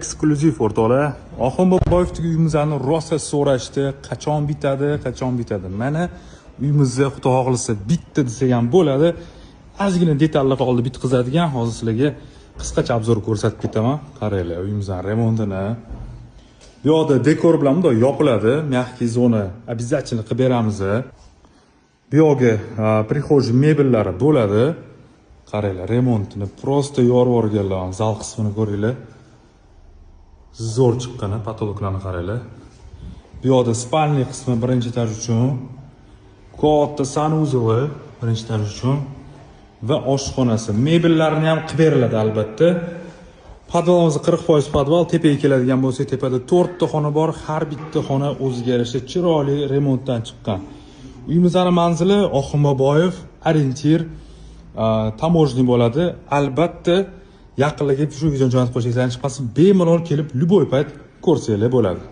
Eksklyuziv, o'rtoqlar. Oxunboboyevdagi uyimizni rosa so'rashdi, qachon bitadi, qachon bitadi. Mana uyimizni, Xudo xohlasa, bitta desak ham bo'ladi. Ozgina detallar qoldi bitqizadigan. Hozir sizlarga qisqacha обзор ko'rsatib ketaman. Qaranglar, uyimizni remontini. Bu yoqda dekor bilan bundoq yopiladi. Мягкий zona обязательно qilib beramiz. Bu yoqga прихожий mebellari bo'ladi. Qaranglar, remontini просто yorib yuborganlar. Zal qismini ko'ringlar. Zo'r chiqqani, потолок larni qaranglar. Bu yoqda спальный qismi birinchi etaj uchun, katta санузел i birinchi etaj uchun va oshxonasi. Mebellarni ham qilib beriladi albatta. Podvalimiz 40% podval, tepaga keladigan bo'lsak, tepada 4 ta xona bor, har bitta xona o'ziga yarasha chiroyli remontdan chiqqan. Uyimizni manzili Oxunboboyev, ориентир таможня bo'ladi. Albatta, yaqinlarga shu videoni jo'natib qo'yishingizdan chiqmasin, bemalol kelib любой payt ko'rsanglar bo'ladi.